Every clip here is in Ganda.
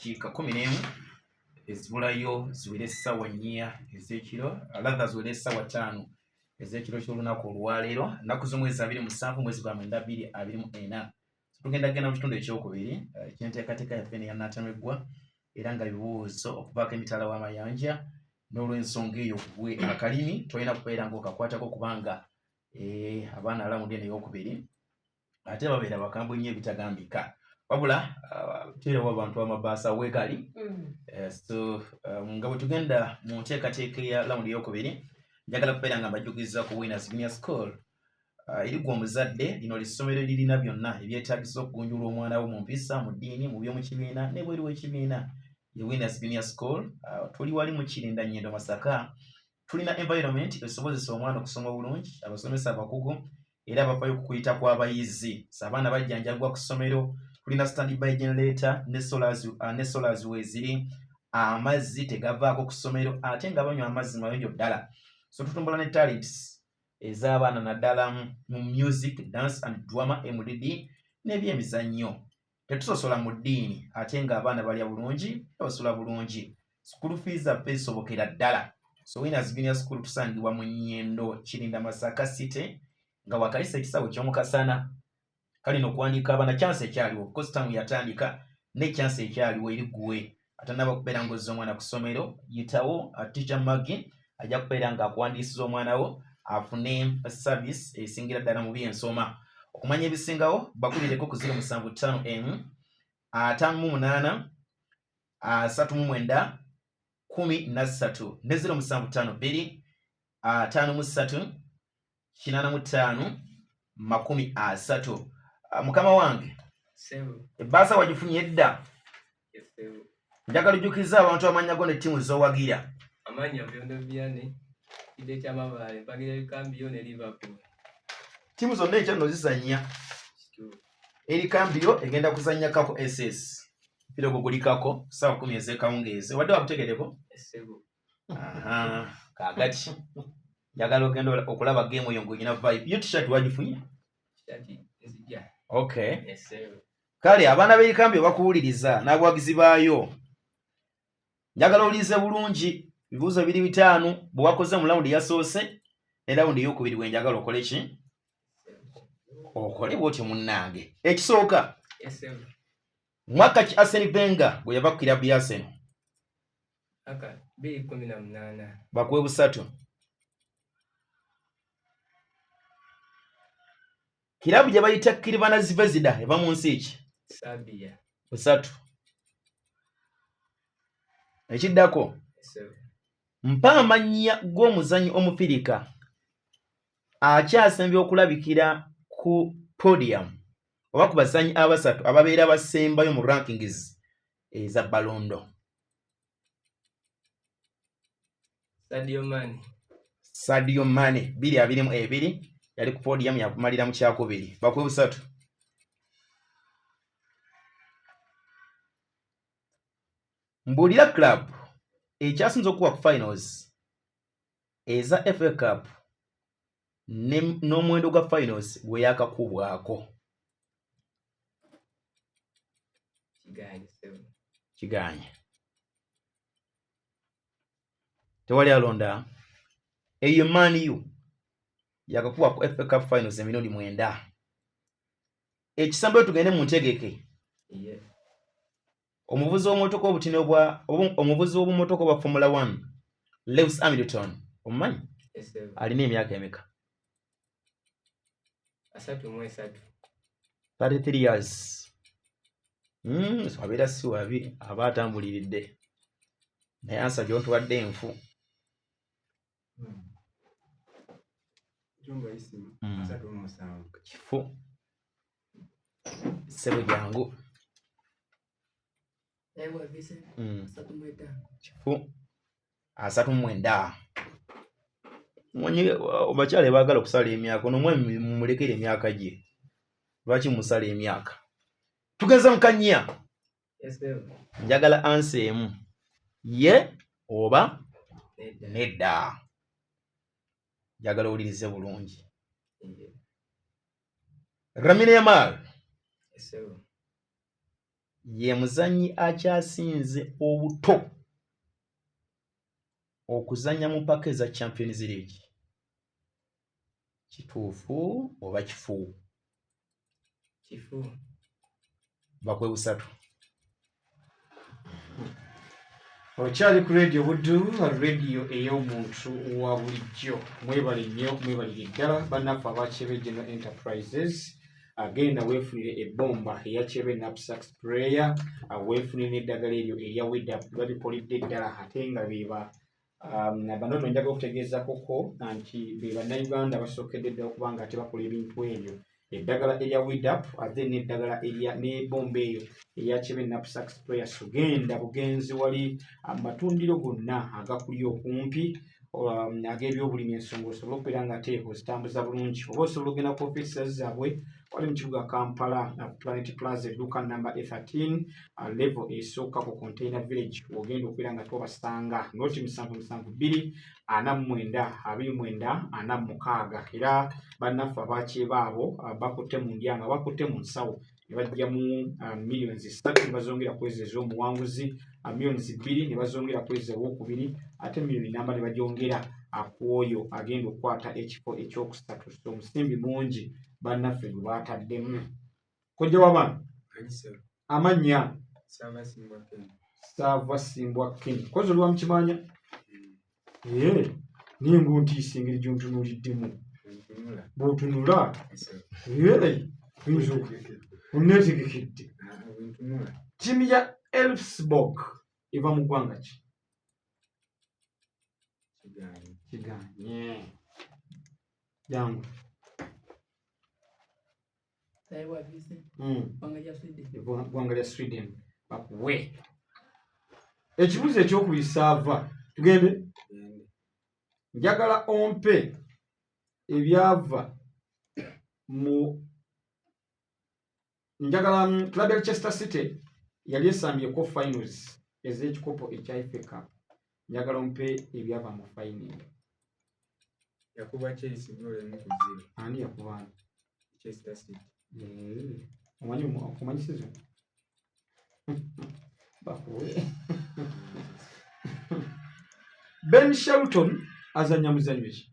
Eddakiika 11 ezibulayo ziwere essaawa 4 ez'ekiro, rather ziwere essaawa 5 ez'ekiro ky'olunaku olwaleero, nnaku z'omwezi 27, mwezi gwa 9, 2024. Tugenda genda mu kitundu ekyokubiri ekyenteekateeka yaffe neya Natameggwa, era nga bibuuzo okuvaako emitala w'amayanja. N'olwensonga eyo, gwe akalimi tolina kubeera ng'okakwatako, kubanga abaana round eno eyokubiri ate babeera bakambwe nnyo ebitagambika. Wabula teerawo abantu amabaasa weegali. So nga bwe tugenda mu nteekateeka eya round eyokubiri, njagala kubeera nga mbajjukiza ku Winners Junior School. Eri gwe omuzadde, lino lissomero lirina byonna ebyetaagisa okugunjula omwana wo mu mpisa, mu ddiini, mu by'omukibiina n'ebweru w'ekibiina. Ye Winners Junior School. Tuli wali mu Kirinda, Nyendo, Masaka. Tulina environment esobozesa omwana okusoma obulungi, abasomesa abakugu era abafayo okukuyita kw'abayizi. So abaana bajjanjabwa ku ssomero. Tulina standby generator ne solars weeziri. Amazzi tegavaako ku ssomero, ate nga banywa amazzi mayonjo ddala. So tutumbula ne talents ez'abaana, naddala mu music, dance and drama, MDD, n'ebyemizannyo. Tetusosola mu ddiini, ate ng'abaana balya bulungi, basula bulungi. School fees zaffe zisobokera ddala. So Winners Junior School tusangibwa mu Nyendo, Kirinda, Masaka City, nga wakayisa ekisawo ky'omukasana. Kalina okuwandiika abaana, chance ekyaliwo because term yatandika ne chance ekyaliwo. Eri gwe atanaba kubeera ng'ozza omwana ku ssomero, yitawo Teacher Maggie, ajja kubeera ng'akuwandiisiza omwana wo afune service esingira ddala mu byensoma. Okumanya ebisingawo, bakubireko ku 075 m 58 39 13 ne 0752 53 85 30. Mukama wange, ebbaasa wagifunye edda? Njagala ojjukiza abantu amannya go ne ttiimu z'owagira. Amannya Byondo Vianney, kidde kyamabaale, mpagira Elikambiyo ne Liverpool. Ttiimu zonna enkya nno zizannya. Erikambio egenda kuzannya Kako SS. Mpira ogwo gulikako ssaawa 10 ez'ekawungeezi. Obadde wakutegeddeko? Kaakati njagala ogenda okulaba game eyo ng'olina vibe. Yo T-shirt wagifunye? Okay, kale abaana b'Erikambio bakuwuliriza n'abawagizi baayo. Njagala owulirize bulungi. Bibuuzo biri 5. Bwe wakoze mu round yasoose ne round eyokubiri, bwe njagala okole ki? Okole bwotyo, munnange. Ekisooka, mwaka ki Arsene Wenger bwe yava ku kirabu ya Arsenal? Bakuwe busatu. Kirabu gye bayita Crvena Zvezda eva mu nsi ki? Busatu. Ekiddako, mpa amannya g'omuzannyi Omufirika akyasembye okulabikira ku podium oba ku bazannyi abasatu ababeera basembayo mu rankings eza Ballon d'Or. Sadio Mane. Sadio Mane, 2022 yali ku podium, yakumalira mu kyakubiri. Bakuwe busatu. Mbuulira club ekyasinze okuwa ku finals eza FA Cup n'omuwendo gwa finals gwe yakakubwako. Kiganye, tewali alonda. Eyo Man U yakakuba ku FA Cup finals emirundi 9. Ekisambayo, tugende mu ntegeke. Omuvuzi w'omumotoka obutini obwa omuvuzi w'obumotoka obwa Formula 1, Lewis Hamilton, omumanyi? Alina emyaka emeka? 33. 33 years. Abeera si wabi, aba atambuliridde, naye answer gyontuwadde enfu. Kifu, ssebo, jangu. Kifu, 39. Manyi abakyala ebaagala okusala emyaka. Ono omwami mumulekere emyaka gye. Lwaki musala emyaka? Tugenze mu kanya. Njagala answer emu, ye oba nedda. Njagala owulirize bulungi. Lamine Yamal. Ye muzannyi akyasinze obuto okuzannya mu mpaka eza Champions League. Kituufu oba kifu? Kifu. Bakwe busatu. Okyali ku Radio Buddu, radio ey'omuntu wa bulijjo. Mwebale nnyo, mwebalire ddala bannaffe aba Kyebe General Enterprises. Agenda weefunire ebbomba eya Kyebe Knapsack Sprayer, weefunire n'eddagala eryo erya Weed-Up, babikoledde ddala ate nga beba bano nno njagala okutegeezakoko nti be bannayuganda basookedde ddala okuba nga ate bakola ebintu ebyo. Eddagala erya Weed-Up ate n'eddagala erya n'ebomba eyo eya Kyebe Knapsack Sprayer. So genda bugenzi wali amatundiro gonna agakuli okumpi ag'ebyobulimi ensonga osobole okubeera nga ate ozitambuza bulungi, oba osobola okugenda ku ofiisi zaabwe wali mu kibuga Kampala, Planet Plaza, edduuka namba A13, level esooka ku Container Village. Ogenda okubeera nga tobasanga noti 772 49 29 46. Era bannaffe abakyeba abo bakutte mu ndyanga, bakutte mu nsawo ne bajjamu millions 3 ne bazongera ku ezo ez'omuwanguzi, millions 2 ne bazongera ku ezo owokubiri, ate miliyoni 1 ne bagyongera ku oyo agenda okukwata ekifo ekyokusatu. So omusimbi mungi bannaffe gwe baataddemu. Kojja w'abaana, amannya? Saava Simbwa Ken. Kozi oli wamukimanya naye ngaontiisa engeri gyontunuuliddemu bw'otunula oneetegekedde. Ttiimu ya Elfsborg eva mu ggwanga ki? Kiganye. Jangu. Ggwanga lya Sweden. Bakuwe ekibuuzo ekyokubiri. Saava, tugende. Njagala ompe ebyava mu njagala club ya Leicester City yali esambyeko finals ez'ekikopo ekya FA Cup. Njagala ompe ebyava mu final. Yakuba Chelsea goal 1-0. Ani yakuba ani? Leicester City. Omanyi, omanyi season bakuwe. Ben Shelton azanya muzannyo ki?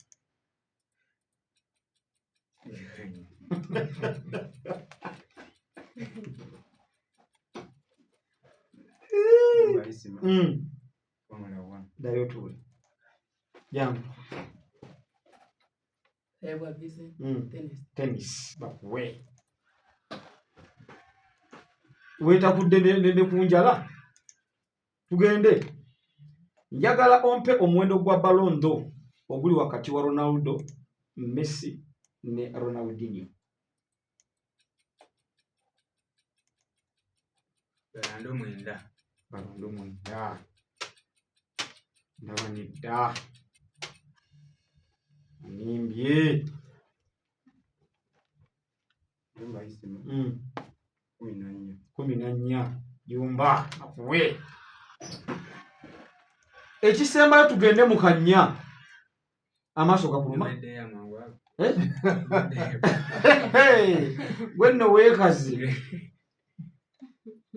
Ddayo otuule. Jangu. Tennis. Bakuwe. Weetakudde ne ku njala. Tugende. Njagala ompe omuwendo gwa Ballon d'Or oguli wakati wa Ronaldo, Messi ne Ronaldinho. Balondo 9. Balondo 9. Ndaba nedda, nimbye. 14. Jumba akuwe ekisembayo, tugende mu kanya. Amaaso gakuluma. Gwe nno weekazi.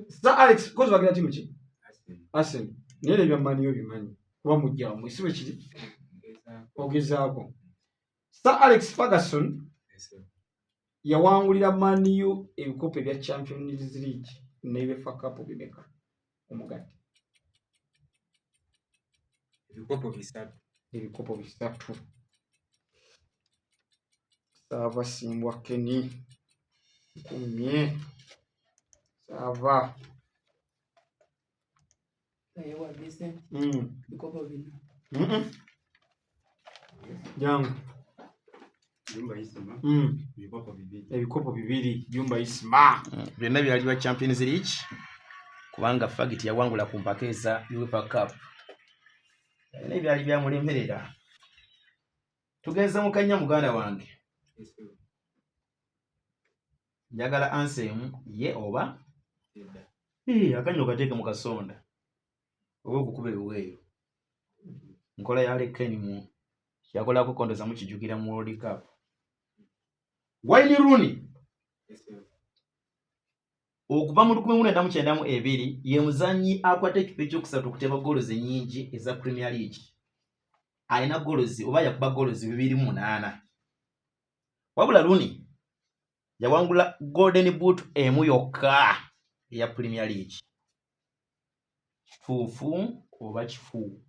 Sir Alex, kozi wagira timu ki? Arsenal. Naye nebya Man U bimanyi kuba mujjamu, si bwe kiri? Ogezaako. Sir Alex Ferguson yawangulira Man U ebikopo ebya Champions League n'ebya FA Cup bimeka omugatte? Ebikopo 3. Ebikopo 3. Saava Simbwa Kenny, nkumye Saava. Jangu. Ebikopo 2. Jumba Isma. Byonna byali bya Champions League, kubanga Fergie teyawangula ku mpaka eza UEFA Cup, naye byali byamulemerera. Tugenze mu kanya, muganda wange. Njagala answer emu, ye oba akanya okateeke mu kasonda oba okukuba ebiweeyo. Nkola ya Lekeni mu yakolako kondoza mukijjukira mu World Cup. Wayne Rooney. Okuva mu 1992 ye muzannyi akwata ekifo ekyokusatu okuteeba goals ennyingi eza Premier League. Alina goals oba yakuba goals 28. Wabula Rooney yawangula Golden Boot emu yokka eya Premier League. Kituufu oba kifu?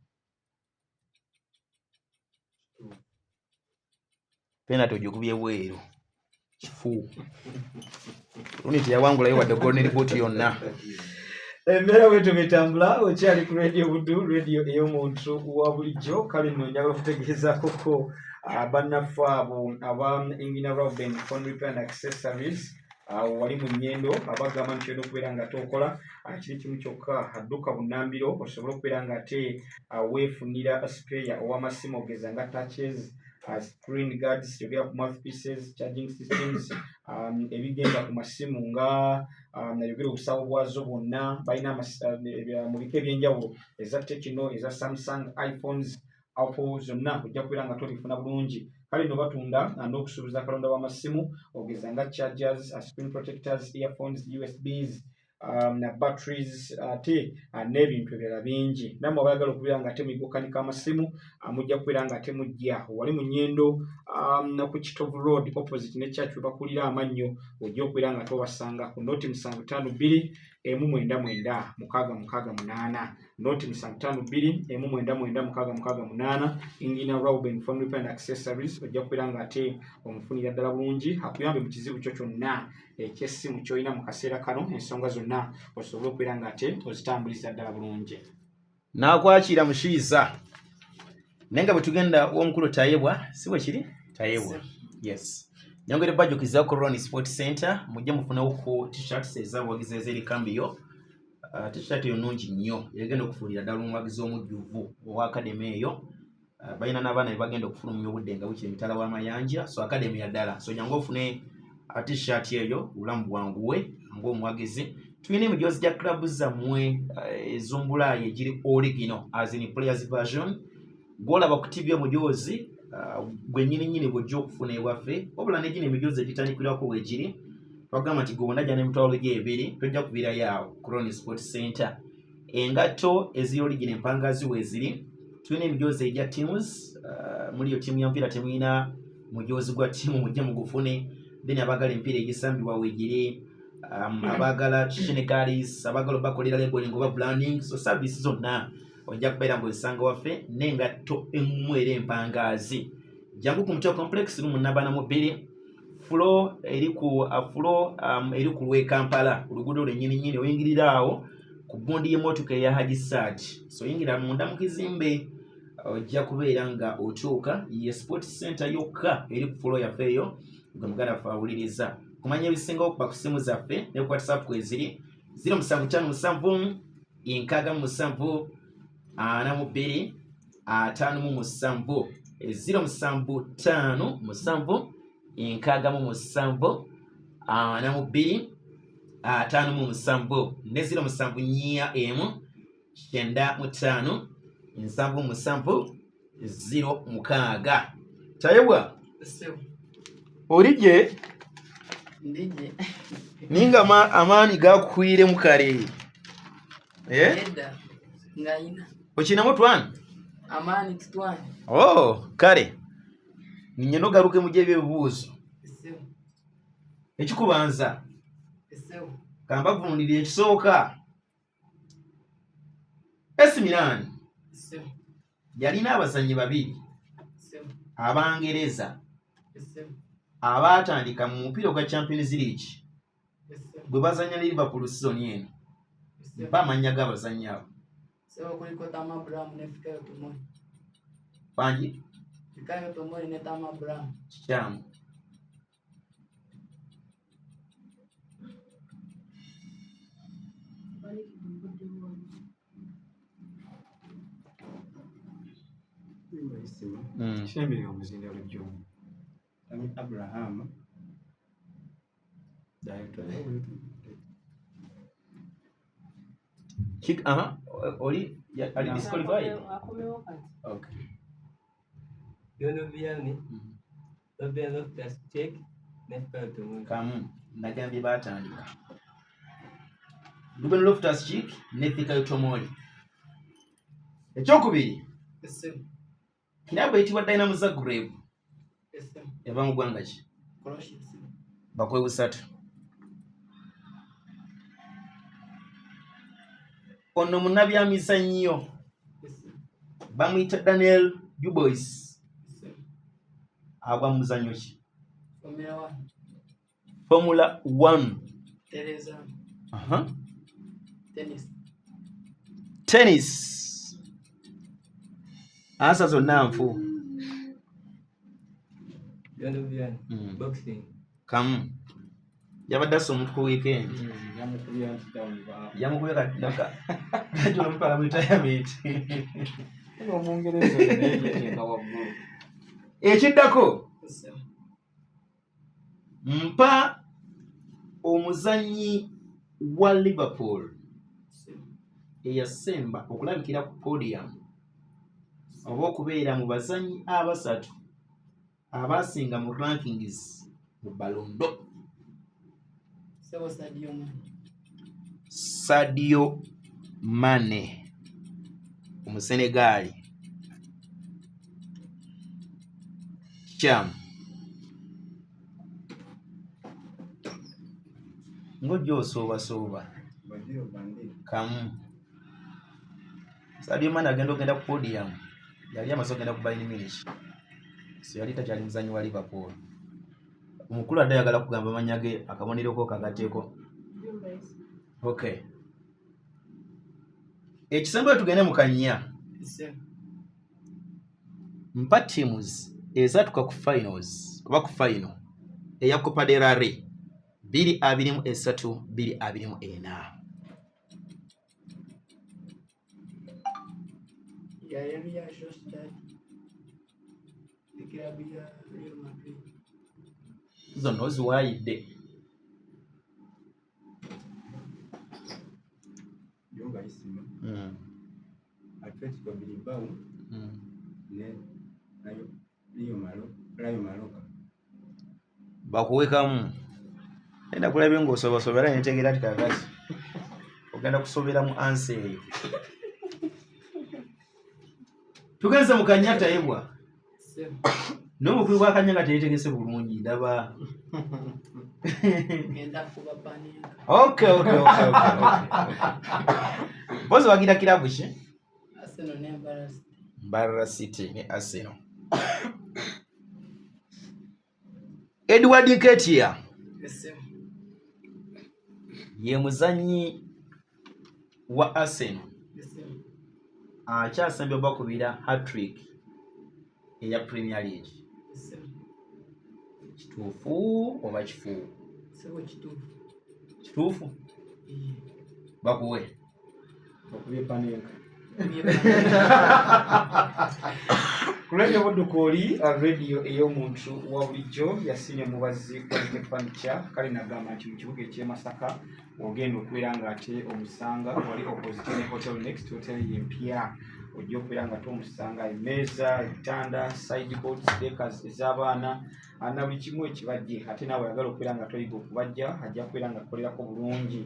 Penalty ogikubye bweru. Kifu. Rooney teyawangulayo wadde Golden Boot yonna. Embeera bwetyo bwetambula, okyali ku Radio Buddu, radio ey'omuntu wa bulijjo. Kale nno njagala okutegeezaako ko bannaffe abo aba Engina Rauben Phone Repair and Accessories awo wali mu Nnyendo, abagamba nti olina okubeera nga tokola kiri kimu kyokka, adduka bunnambiro osobole okubeera nga ate weefunira spare ow'amasimu, ogeza nga touches, screen guards, yogera ku mouthpieces, charging systems, ebigenda ku masimu nga nayogera obusawo bwazo bwonna. Balina mu bika ebyenjawulo eza Tecno, eza Samsung, iPhones, Apple, zonna ojja kubeera nga tobifuna bulungi. Kale nno batunda n'okusuubuza akalonda w'amasimu, ogeza nga chargers, screen protectors, earphones, USBs, na batteries, ate n'ebintu ebirala bingi. Nammwe abayagala okubeera nga ate muyiga amasimu, mujja kubeera nga ate mujja wali mu Nnyendo, ku Kitovu Road, opposite ne church we bakulira amannyo, ojja okubeera nga tobasanga ku 0752 199 668, 0752 199 668. Engina Rauben Phone Repair and Accessories, ojja kubeera nga ate omufunira ddala bulungi akuyambe mu kizibu kyo kyonna ekyessimu ky'olina mu kaseera kano, ensonga zonna osobole okubeera nga ate ozitambuliza ddala bulungi. N'akwakira mushiiza, naye nga bwe tugenda w'omukulu Tayebwa, si bwe kiri Tayebwa? Yes. Nyongere bajjukiza ku Ron Sport Center, mujje mufunewo ku t-shirts ez'abawagizi ez'eri Kambiyo. T-shirt eyo nnungi nnyo, egenda okufuulira ddala omuwagizi omujjuvu owa academy eyo. Balina n'abaana be bagenda okufulumya obudde nga bukiri emitala w'amayanja, so academy ya ddala. So jangu ofune t-shirt eyo, obulamu bwanguwe ng'omuwagizi. Tulina emijoozi gya club zammwe ez'omu Bulaayi egiri original, as in players version, gw'olaba ku TV, omujoozi gwe nnyini nnyini bw'ojja okufuna ewaffe. Wabula ne gino emijoozi egitandikirwako weegiri, twagamba nti gwe wonna jja n'emitwalo gyo ebiri, tojja kubirayo awo ku Ron Sport Center. Engatto eziri original empangazi weeziri. Tulina emijoozi egya teams, muli yo ttiimu ya mupiira, temulina mujoozi gwa ttiimu, mujje mugufune. Then abaagala emipiira egisambibwa weegiri, abaagala shin guards, abaagala obakolera labeling oba branding, so service zonna ojja kubeera ng'ozisanga waffe, n'engatto eŋŋumu era empangaazi. Jangu ku Mutwe Complex, room 42, floor eri ku floor eri ku lw'e Kampala, oluguudo lwennyini nnyini. Oyingirira awo ku gundi y'emmotoka eya Haji Saad, so oyingira munda mu kizimbe, ojja kubeera nga otuuka. Ye sport center yokka eri ku floor yaffe eyo. Gwe muganda waffe awuliriza, kumanya ebisingawo okuba ku ssimu zaffe ne ku WhatsApp kweziri: 0757 67 42 57, 0757 67 42 57 ne 0741 95 77 06. Tayebwa, oligye Ndije. Ninga amaani gakukwiremu kale, eh? Nedda. Ngayina. Okinamu twana? Amaani tutwane. Oh, kale ninye nogaruke mujye ebyo ebibuuzo. Esebo. Ekikubanza. Esebo. Kambavunulire ekisooka. AC Milan Esebo. yalina abazannyi babiri Esebo. Abangereza Esebo. abaatandika mu mupiira ogwa Champions League Esebo. gwe bazannya ne Liverpool season eno. Esebo. Mpa amannya g'abazannyi abo. Sebo, kuliko Tammy Abraham ne Fikayo Tomori. Bangi. Fikayo Tomori ne Tammy Abraham. Kikyamu. Kirambirira omuzindaalo gy'omu. Tammy Abraham. Aha, oli ali disqualified. Akomewo kati. Okay. Yono Vianney, Robin Loftus Cheek ne Fikayo Tomori. Kamu, nagambye baatandika. Ruben Loftus Cheek ne Fikayo Tomori. Ekyokubiri, kiraabu eyitibwa Dynamo Zagreb yava mu ggwanga ki? Bakuwe busatu. Ono munnabyamizannyo bamuyita Daniel Dubois, agwa mu muzannyo ki? Formula 1. Tereza. Tennis. Tennis. Ansa zonna nfu. Byano. Boxing. Kamu. Yabadde assa omuntu ku weekend. Yamukubye anti down ba. Yamukubye kadaka. Najula omutwala mu retirement. Omungereza naye yeteeka waggulu. Ekiddako. Mpa omuzannyi wa Liverpool eyasemba okulabikira ku podium oba okubeera mu bazannyi abasatu abaasinga mu rankings mu Ballon d'Or. Sadio Mane. Sadio Mane Omusenegaali. Kikyamu. Ng'ojja osoobasooba. Kamu. Sadio Mane agenda okugenda ku podium yali amaze okugenda ku Bayern Munich. So yali takyali muzannyi wa Liverpool. Omukulu adde ayagala kugamba amannya ge akabonero ko kagateeko. Okay. Ekisembayo tugende mu kannya. Mpa teams ezaatuka ku finals oba ku final eya Copa del Rey 2023 2024. Ya Real Sociedad. Ekilabu ya Real Madrid. Zonna oziwaayidde. Jumba Isima. Atletico Bilbao ne Rayo Mallorca. Bakuwekamu. Enda kulabye ng'osobasoba era netegeera nti kaakati ogenda kusobera mu ansa eyo. Tugenze mu kanya tayebwa. N'omukubi wa kanya nga teyetegese bulungi ndaba. Ngenda kuba Panenka. Okay. Mpozi wagira kirabu ki? Arsenal ne Mbarara City. Mbarara City ne Arsenal. Edward Nketiah ye muzannyi wa Arsenal akyasembye bakubira hat-trick eya Premier League. Kituufu oba kifu? Sebo kituufu. Kituufu? Bakuwe. Bakubye Panenka. Ku Radio Buddu kwoli radio ey'omuntu wa bulijjo yasinye mubazi Quality Furniture kale nagamba nti mu kibuga eky'e Masaka ogenda okubeera ng'ate omusanga wali opposite ne Hotel Next Hotel y'empya ojja okubeera nga tomusanga emmeeza ebitanda sideboards dekers ez'abaana na buli kimu ekibajje ate naawe ayagala okubeera nga toyiga okubajja ajja kubeera nga akolerako bulungi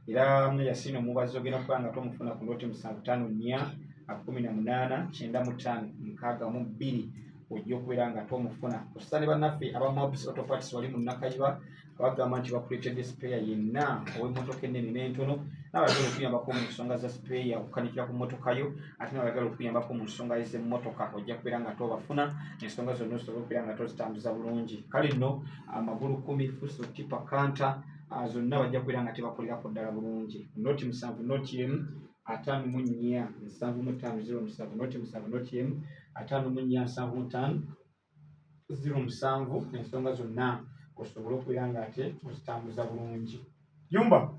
era yasiina omubazi ogenda kubeera nga tomufuna ku noti 754 18 95 62 ojja okubeera nga tomufuna osisa ne bannaffe aba Mobs Auto Parts wali mu Nakayiba abagamba nti bakuleetedde spare yenna ow'emmotoka ennene n'entono n'abayagala okuyambako mu nsonga za spare okukanikira ku mmotoka yo ate n'abayagala okuyambako mu nsonga z'emmotoka ojja kubeera nga tobafuna ensonga zonna osobola okubeera nga tozitambuza bulungi kale nno amagulu 10 fuso tipa kanta zonna bajja kubeera nga tebakolerako ddala bulungi noti 7 noti emu 54 75 07 noti 7 noti emu 54 75 07 ensonga zonna osobola okubeera nga ate ozitambuza bulungi. Jumba.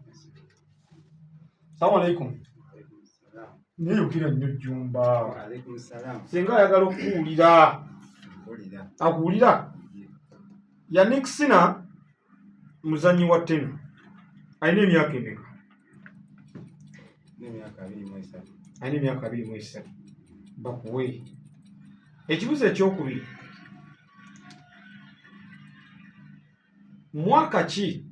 Assalamu alaikum. Neyukira nnyo Jumba. Alaikum salam. Singa ayagala okuwulira. Akuwulira? Yannick Sinner muzannyi wa ttena alina emyaka emeka? Alina emyaka 23. Bakuwe. Ekibuzo ekyokubiri. Mwaka ki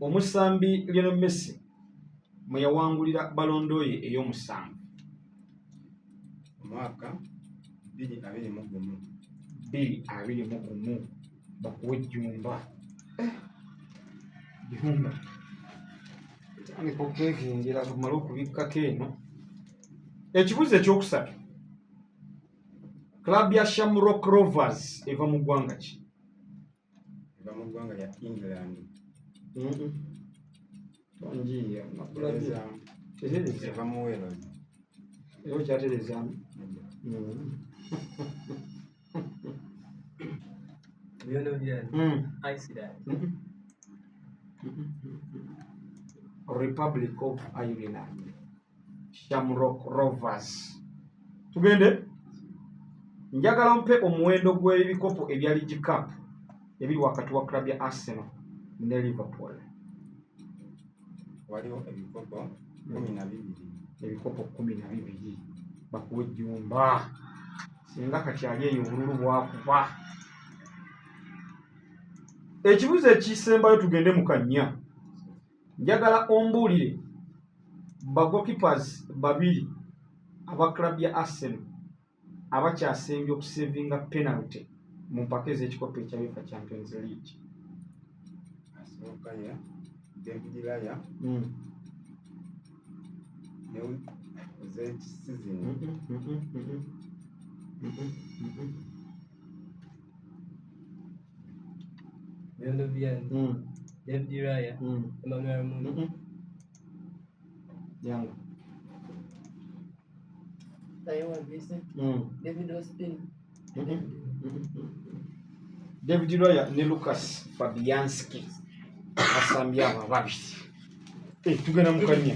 omusambi Lionel Messi mwe yawangulira Ballon d'Or ye ey'omusanvu? Omwaka 2021. 2021. Bakuwa ejjumba. Eh, jjumba tandika okwekengera tumale okubikkako eno. Ekibuuzo ekyokusatu, club ya Shamrock Rovers eva mu ggwanga ki? Eva mu ggwanga lya England. Tonjiiya nakulabye. Tereeza. Eva mu Wales. Era okyatereezaamu. Byono byani? Iceland. Republic of Ireland. Shamrock Rovers. Tugende. Njagala ompe omuwendo gw'ebikopo ebya League Cup ebiri wakati wa club ya Arsenal ne Liverpool. Waliwo ebikopo 12. Ebikopo 12. Bakuwa ejjumba. Singa kati ali eyo obululu bwakuba. Ekibuuzo ekisembayo tugende mu kannya. Njagala ombuulire ba goalkeepers babiri aba club ya Arsenal abakyasembye okusevinga penalty mu mpaka ez'ekikopo ekya UEFA Champions League. Asooka ye David Raya ne Szczesny. Byono byani? David Raya, Emmanuel Muno. Yangu. Tayebwa Vincent, David Ospina. David Raya ne Lucas Fabianski basambye abo ababiri. Tugenda mu kanya.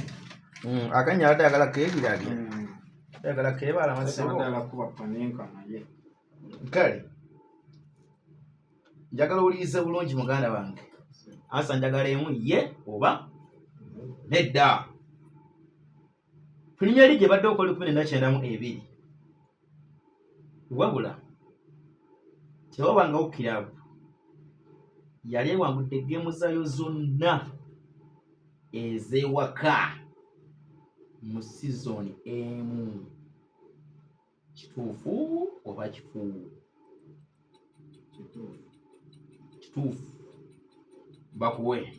Akanya abadde ayagala keebirabira. Ayagala keebala masebo. Abadde kuba panenka naye. Kale njagala owulirize bulungi muganda wange. Asa njagala emu ye oba nedda. Premier League ebadde okola 1992. Wabula tewabangawo kiraabu yali ewangudde geemu zaayo zonna ez'ewaka mu sizoni emu. Kituufu oba kifu? Kituufu. Bakuwe.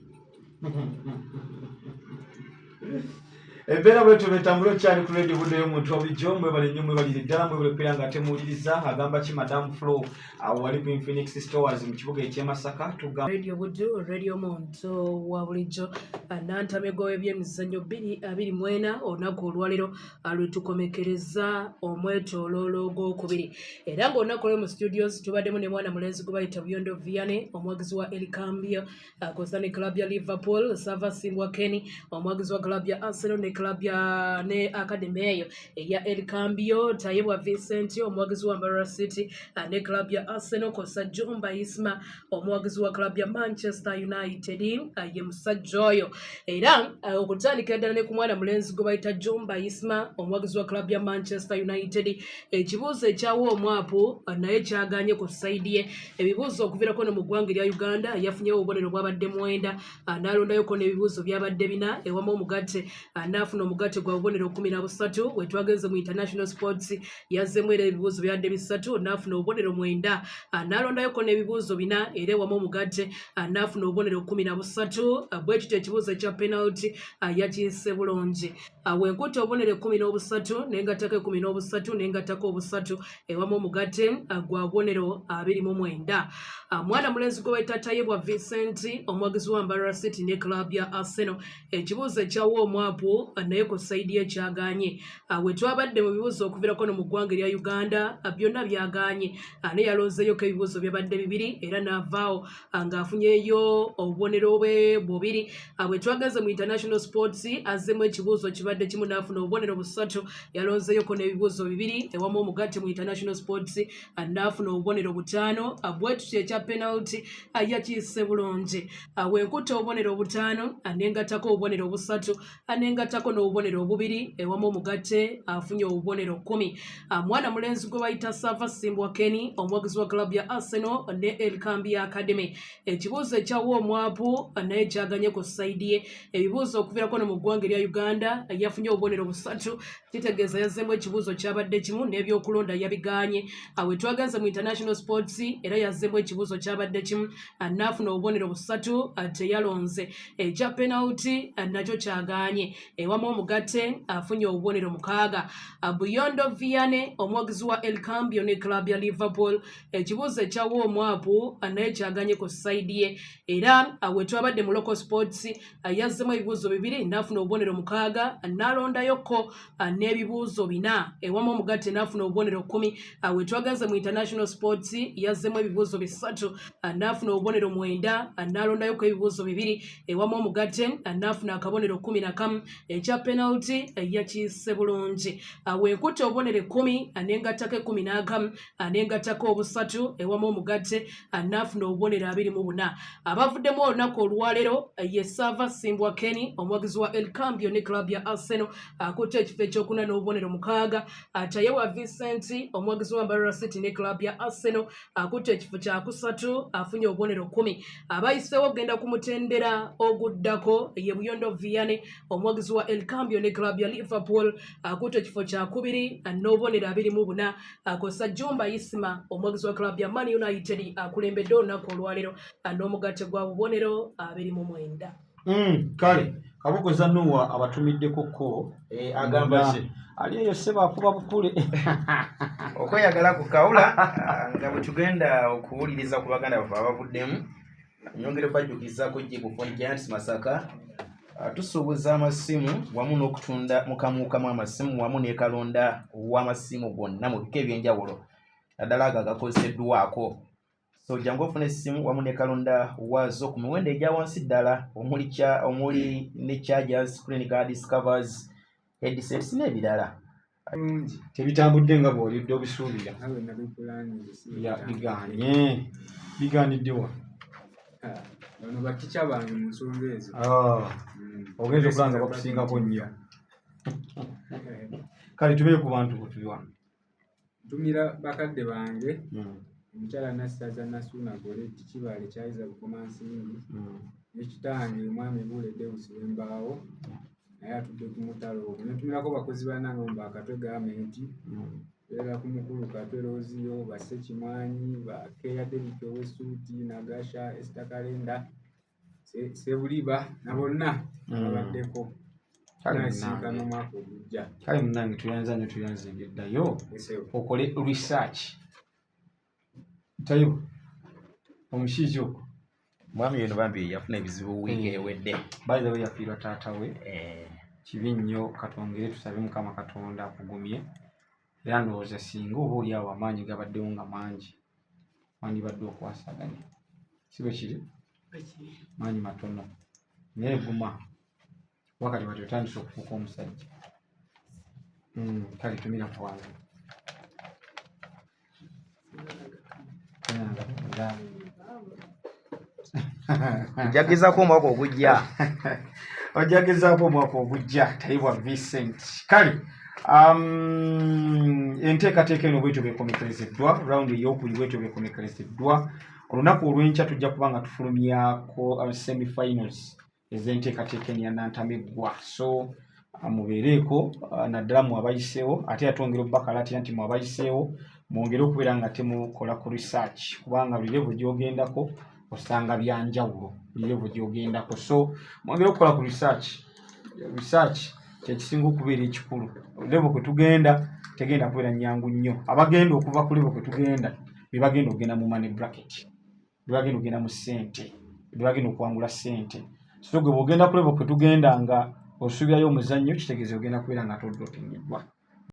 Embeera bwetyo betambula. Okyali ku Radio Budde y'omuntu wabulijjo. Mwebale nnyo, mwebalire ddala, mwebale kubeera nga temuwuliriza. Agamba ki Madam Flo awo wali ku Infinix Stores mu kibuga eky'e Masaka? Tugamba Radio Buddu, radio muntu wa bulijjo. Nantamego w'ebyemizannyo 2024, olunaku olwaleero lwe tukomekereza omwetooloolo ogwokubiri, era ng'olunaku olwo mu studios tubaddemu ne mwana mulenzi gwe bayita Buyondo Vianney, omuwagizi wa El Cambio kosa ne club ya Liverpool, Sava Singwa Kenny, omuwagizi wa club ya Arsenal ne club ya ne academy eyo eya El Cambio, Tayebwa Vincent, omuwagizi wa Mbarara City ne club ya Arsenal, kosa Jumba Isma, omuwagizi wa club ya Manchester United, ye musajja oyo. Era okutandikira ddala ne ku mwana mulenzi gwe bayita Jumba Isma, omuwagizi wa club ya Manchester United, ekibuuzo ekyawa omwapu naye kyaganye ku side ye. Ebibuuzo okuviirako no mu ggwanga erya Uganda yafunyewo obubonero bwabadde 9, n'alondayoko n'ebibuuzo byabadde 4, ewamu omugatte n'afuna omugatte gwa bubonero 13. We twagenze mu international sports yazzemu era ebibuuzo byabadde 3, n'afuna obubonero 9, n'alondayoko n'ebibuuzo 4, era ewamu omugatte n'afuna obubonero 13. Bwe kityo ekibuuzo ekya penalty yakiyise bulungi. Wenkutte obubonero 13 nengattako 13 nengattako 3, ewamu omugatte gwa bubonero 29. Mwana mulenzi gwe bayita Tayebwa Vincent, omuwagizi wa Mbarara City ne club ya Arsenal, ekibuuzo ekyawa omwapu naye ku side ye kyaganye. We twabadde mu bibuuzo okuviirako no mu ggwanga erya Uganda byonna byaganye, naye yalonzeeyoko ebibuuzo byabadde 2 era n'avaawo ng'afunyeyo obubonero bwe 2. Bwe twagenze mu international sports azzemu ekibuuzo kibadde 1 n'afuna obubonero 3, yalonzeeyoko n'ebibuuzo 2, ewamu omugatte mu international sports n'afuna obubonero 5. Bwe tutyo ekya penalty yakiyise bulungi. Wenkutte obubonero 5 nengattako obubonero 3 nengattako Gattako n'obubonero obubiri ewamu omugatte afunye obubonero 10. Mwana mulenzi gwe bayita Sava Simbwa Kenny, omuwagizi wa club ya Arsenal ne El Kambi Academy. Ekibuuzo ekya warm-up naye kyaganye ku sayidi ye. Ebibuuzo okuviirako no mu ggwanga erya Uganda yafunye obubonero 3, kitegeeza yazzeemu ekibuuzo kyabadde kimu n'ebyokulonda yabigaanye. We twagenze mu international sports era yazzeemu ekibuuzo kyabadde kimu n'afuna obubonero 3, teyalonze. Ekya penalty nakyo kyagaanye. Ewamu omugatte afunye obubonero 6. Buyondo Vianney, omuwagizi wa El Cambio ne club ya Liverpool, ekibuuzo ekya warm-up naye kyaganye ku sayidi ye. Era we twabadde mu local sports yazzemu ebibuuzo 2 n'afuna obubonero 6, n'alondayoko n'ebibuuzo 4. Ewamu omugatte n'afuna obubonero 10. We twagenze mu international sports yazzemu ebibuuzo 3 n'afuna obubonero 9, n'alondayoko ebibuuzo 2. Ewamu omugatte n'afuna akabonero 11. Ekya penalty yakiyise bulungi. Wenkutte obubonero 10 n'engattako 11 n'engattako 3, ewamu omugatte n'afuna obubonero 24. Abavuddemu olunaku olwaleero ye Sava Simbwa Kenny, omuwagizi wa El Cambio ne club ya Arsenal, akutte ekifo ekyokuna n'obubonero 6. Tayewa Vincent, omuwagizi wa Mbarara City ne club ya Arsenal, akutte ekifo kyakusatu, afunye obubonero 10. Abayiseewo okugenda ku mutendera oguddako ye Buyondo Vianney, omuwagizi wa El Cambio ne club ya Liverpool, akutte ekifo kyakubiri n'obubonero 24. Akosa Jumba Isma, omuwagizi wa club ya Man United, akulembedde olunaku olwaleero n'omugatte gwa bubonero 29. Kale Kabogoza Noah abatumiddeko ko. Agamba ki? Ali eyo ssebo akuba bukule. Okweyagala ku kawula nga bwe tugenda okuwuliriza ku baganda baffe abavuddemu, nyongera okubajjukizaako Jibu Phone Giants Masaka. Tusuubuza amasimu wamu n'okutunda mukamuukamu amasimu wamu ne kalonda w'amasimu gonna mu bika ebyenjawulo, naddala ago agakozeseddwako. So jangu ofuna essimu wamu ne kalonda waazo ku miwendo egya wansi ddala, omuli ne chargers, screen guards, covers, headsets n'ebirala. Bulungi. Tebitambudde nga bw'olidde obisuubira. Nga bwe nabipulaninze si Ya, bitambudde. Bigaanye, bigaaniddewa? Ah, bano batica bange mu nsonga ezo. Ah, ogenza okulaba nga bakusingako nnyo. Kale tubeere ku bantu bwe wano. Ntumira bakadde bange, omukyala Nassaza Nasuuna Goretti Kibaale Kyayiza Bukomansimbi, ne kitange omwami Buule Deus Wembaawo, naye atudde ku mutalo ogwo. Nentumirako bakozi bannange mu Bakatwe Gavumenti, beera ku mukulu Katwe Roziyo, Basekimwanyi, Bakeya Derrick Owesuuti, Nagasha Esther Kalenda, Sebuliba na bonna babaddeko. Kale Nasinkana munnange. omwaka ogujja. Kale munnange, tuyanza nnyo, tuyanze eddayo Esewo. okole research. Tayo omushiija ogwo. Mwami yono bambi yafuna ebizibu wiiki ewedde. By the way, yafiirwa taata we. Kibi nnyo. Katwongere tusabe Mukama Katonda akugumye. Era ndowooza singa oba oli awo amaanyi gabaddewo nga mangi, wandibadde okwasaganya, si bwe kiri? Maanyi matono, naye guma wakati bati otandise okufuuka omusajja. Kale tumira ku wange. Katonda. Njagezaako omwaka ogujja. Ojagezaako omwaka ogujja. Tayibwa Vincent. Kale enteekateeka eno bwetyo bwekomekerezeddwa, round eyokubiri bwetyo bwekomekerezeddwa. Olunaku olw'enkya tujja kuba nga tufulumyako semifinals ez'enteekateeka eno ya Nantameggwa. So mubeereeko, naddala mu abayiseewo. Ate yatwongera obubakalatira nti mu abayiseewo mwongere okubeera nga temukola ku research, kubanga buli level gy'ogendako osanga byanjawulo, buli level gy'ogendako. So mwongere okukola ku research. Research kyekisinga okubeera ekikulu. Level kwe tugenda tegenda kubeera nyangu nnyo. Abagenda okuva ku level kwe tugenda be bagenda okugenda mu money bracket, be bagenda okugenda mu ssente, be bagenda okuwangula ssente. So gwe bw'ogenda ku level kwe tugenda nga osuubirayo omuzannyo, kitegeeza ogenda kubeera nga todropingiddwa.